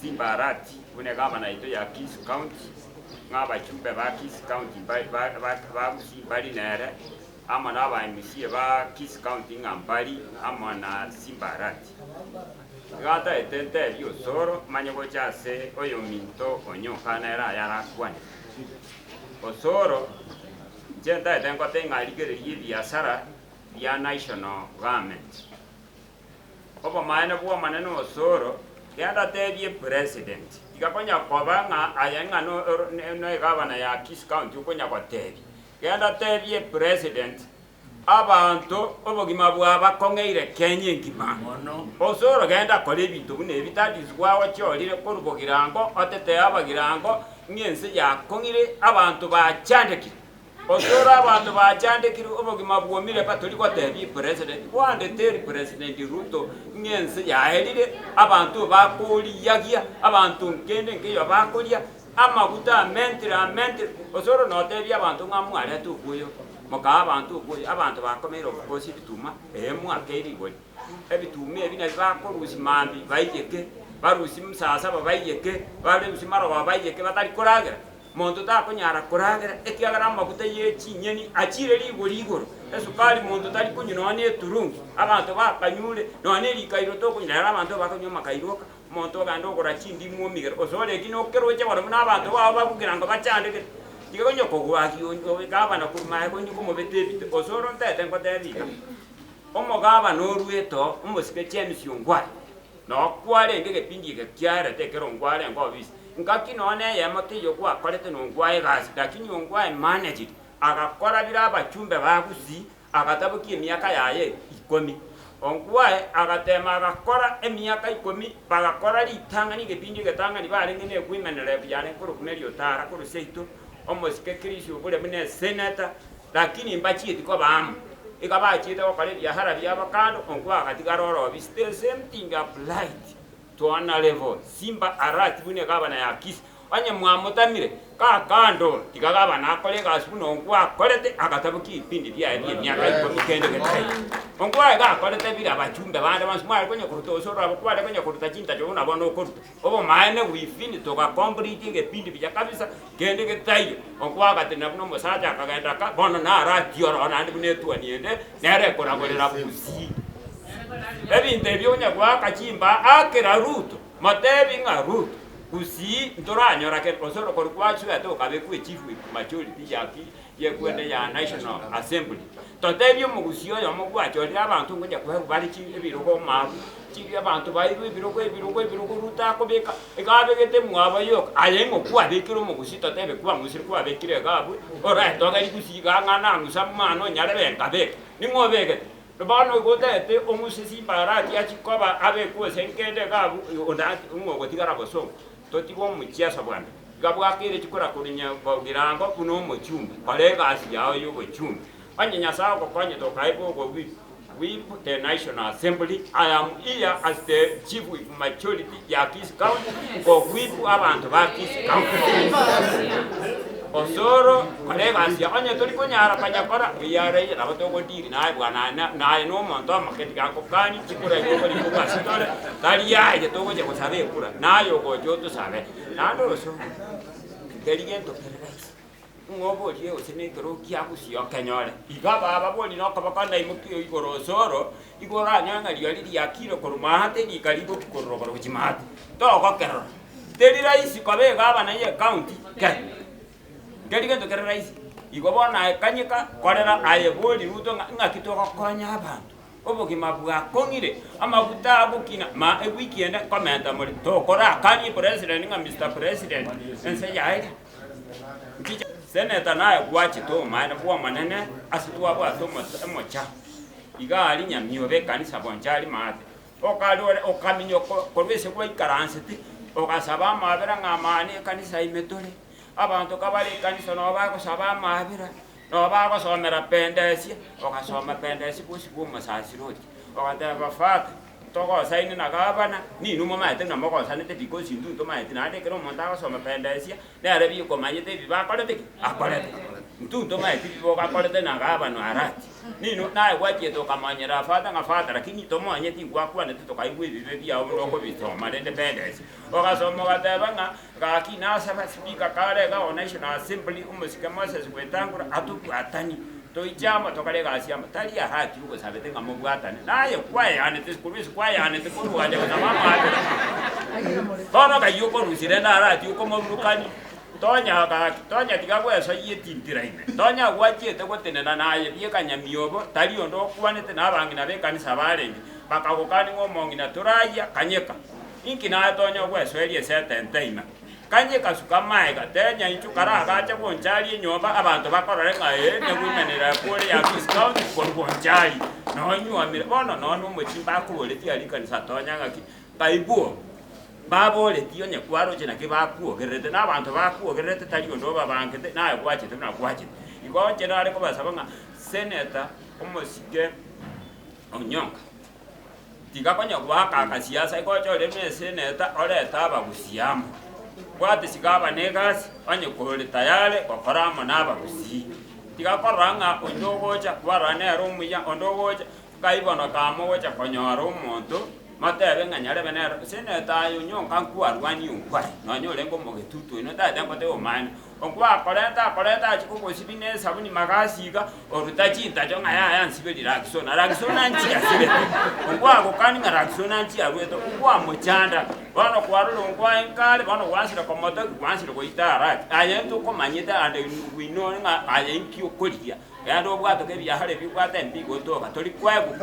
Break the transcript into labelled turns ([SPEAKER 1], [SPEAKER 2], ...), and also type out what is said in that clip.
[SPEAKER 1] Simba Arati buna egavana yaito ya Kisii County, ng'a abachumbe ba Kisii County ba Gusii mbari nere, amo na aba MCA ba Kisii County ng'a mbari amo na Simba Arati. Iga ataete ntebie Osoro manye gocha ase oyominto onyoka nere aye arakwane. Osoro, inche ntaete ngote ng'a rigereria ebiasara bia national government. Obomaene bw'Omonene Osoro, genda tebie president, tiga konya koba ng'a aye ng'a no egavana ya Kisii County okonya gotebia. Genda tebie president, abanto obogima bwabakong'eire Kenya engima. Osoro genda kora ebinto buna ebi, that is gwagochorire korwa bogirango otetee abagirango ng'a ense yakong'ire abanto bachandekire. Osoro abanto bachandekire obogima bwomire pa tori gotebia president, go and tell president Ruto ng'a ense yaerire, abanto bakoriyagia, abanto nkende nkeiyo bakoria, amaguta amentire amentire, osoro notebie abanto ng'a mwarete obwoyo, mokaa abanto obwoyo, abanto bakomeire obokosi ebituma, ee mwakeire igori. Ebituma ebi nabio bakorusia mambia baiyeke, barusie saa saba baiyeke, barusie marogoba baiyeke batari koragera. Monto takonyara koragera, ekiagera amaguta ye chinyeni achiire rigori igoro, esukari monto tari konywa nonya ne eturungi, abanto bakanyure, nonya ne rikairo tokonywa, rero abanto bakonywa amakairo oka, omonto ogenda ogora chindimu omigere, osore eki nokeroche bono buna abanto bao babugira ngo bachandekire, tiga konya kogoakia onye gavana korwa maega onye komobeta ebite, osore ontete ngotebi iga, omogavana oruete oo, omosike James Ongwae, Noo kwarenge egepindi eke kiaerete ekero nkwarenge ofisi, ngaki nonya na eyemo teiyo gwakorete nonkwae egasi, lakini onkwae managed, agakora bire abachumbe ba Gusii, agatabokia emiaka yaye ikomi. Onkwae agatema agakora emiaka ikomi, bagakora ritang'ani egepindi egetang'ani barenge na ewomen rep yarenge korokwa Mary Otara korwa seito, omosike Chris Obure buna esenator, lakini mbachieti koba amo. Iga bachiete gokora ebiahara biabo kando, onkwa agatigara ore ofisi. The same thing applied to Honourable Simba Arati buna egavana ya Kisii. Onye mwamotamire, kaa kando, tiga gavana akore egasi buna onkwa akorete, agatabokia ebipindi biaye bi'emiaka ikomi kende getaiyo. Onkwa iga akorete bire abachumbe bande bonsi mware konya koruta osoro abo kware konya koruta chintacho buna bono okoruta. Obomaene within toga complete egepindi buya kabisa kende getaiyo. Okwagatenena buna omosacha akagenda ka bono naro atioro naende buna etuoni ende nere ekoragorera gusii. Ebinto ebi onya goaka chimbaa akera Ruto motebi ng'a Ruto gusii ntoranyora kende gose orokori gwachwete okabekwa echief whip majority ya ki yekwende ya National Assembly. Totebie omogusii oyomo gwachorire abanto ngocha koegwa bare chi ebirogo mabu, chiria abanto bairwe ebirogo ebirogo ebirogo Ruto akobeka, iga abegete mwabo yoka, aye ng'o kwabekire omogusii totebe kwang'usire kwabekire iga abwo, oretogerie gusii iga ng'a nang'usa mwana onyarebe nkabeka, ning'o obegete? Bono igo otagete ong'use chimbarati achie koba abekwe gose nkende iga abwo onde ng'o ogotigara bosongo, totige omochiaso bwande. Iga bwakeire chikura korwa nyabogirango buna omochumbi, kora egasi yao y'obochumbi. Onye Nyasae ogokonyete okaegwa ogo whip, whip the National Assembly, I am here as the chief whip majority ya Kisii County, go whip abanto ba Kisii County. Osoro, kora egasi yao, onye tori konyara konyakora, we are here, nabo togodeal naye bwana naye na omonto omoke tiga akokanie chikura igo okorika obwasi tore, tari aye togochia gosaba ekura, naye ogocha otosabe. Naende osoro, teri gento kere rahisi, ng'a oborie gose na ekero kiagusia okenyore. Iga baba bori na okoboko naimokie igoro osoro, igo oranyore ng'a riori riakire korwa maate rika rigochi korwa rogoro gochia maate, togokerora. Teri rahisi koba egavana ye ecounty ke, nkeri gento kere rahisi. Igo bono aye kanyeka, korera aye bori Ruto ng'a ng'aki togokonya abanto. Obogima bwakong'ire, amaguta agokina, ma ewiki ende nkomenta more, tokorakanie president ng'a Mister President, ense yaye nchiche. Senator naye gwachete obomaene bw'Omonene ase twabwate omocha iga aria Nyamiobe ekanisa Bonchari maate, okare ore okaminyoka korwa ase gwaikaransete, ogasaba amabera ng'a amani ekanisa ime tore, abanto kabare ekanisa nabo bagosaba amabera. Nabo bagosomera pendesia, ogasoma pendesia bosio bw'omosasiroti, ogateba Father, togosaine na gavana, ninwe momanyete buna mogosanete because intwe ntomaeti naende ekero omonto agosoma pendesia, nere bikomanyete ebi bakorete ki? Akorete. Intwe ntomaeti ribe ogakorete na gavana Arati. Nino naye gwachiete okamonyera father ng'a father lakini tomonyeti ngwakwanete tokaigwa ebibe biao buna okobisoma rende bendesi. Ogasoma ogateba ng'a gaki nasaba speaker kare iga o national assembly omosike Moses Wetangula atobwatani toiche amo tokore egasi amo. Tari Arati ogosabete ng'a mobwatane naye kwaeanete korwa ase kwaeanete korwa aria gosaba amaabera. Bono ng'ai okorusia rende Arati okomoburukania. Tonya gaki, tonya tiga gwesoyia etintira ime. Tonya gwachiete gotenena naye bieka nyamiobo, tari onde okwanete na abang'ina b'ekanisa barenge, bakagokania ng'a omong'ina torayia, kanyeka. Inki naye tonya ogwesoeria ase etente ime? Kanyeka suka maega, tenya inchuo karagache goncharia enyomba abanto bakorore ng'a ee negoimenera ekore ya Kisii County korwa goncharia. Nonyuomire bono nonya omochie mbakoboretie aria ekanisa tonya ng'aki, nkaigwa. Baboretie onye kwaroche naki bakwogererete, na abanto bakwogererete tari onde obabangete, naye gwachete buna gwachete. Igo inche nare kobasaba ng'a seneta omosike Onyonka, tiga konya goaka akasiasa igo oche ore buna eseneta orete abagusii amo. Bwate isiko aba na egasi, onye kore tayari gokora amo na abagusii. Tiga korora ng'a onde ogocha kwarora nere omuya, onde ogocha, Nkai bono kamogocha konyora omonto, motebe ng'a nyarebe nere, gose netayo onyonka nkwarwanie onkwae, nonya orenge omogetutu oino tata ngotebe omanyene, onkwakorenta akorenta achie kogosibia na esabuni magasi iga, oruta chintacho ng'a yaya nsiberie Raksona, Raksona nchiasibete, onkwagokani ng'a Raksona nchiaruete, onkwamochanda, bono kwarora onkwae nkare, bono gwansire komotogia, gwansire goita arati, aye ntokomanyete and we know ng'a aye nki okorigia. Genda obwatoke ebiahare bibwate mbigotoka, tori kwegwa.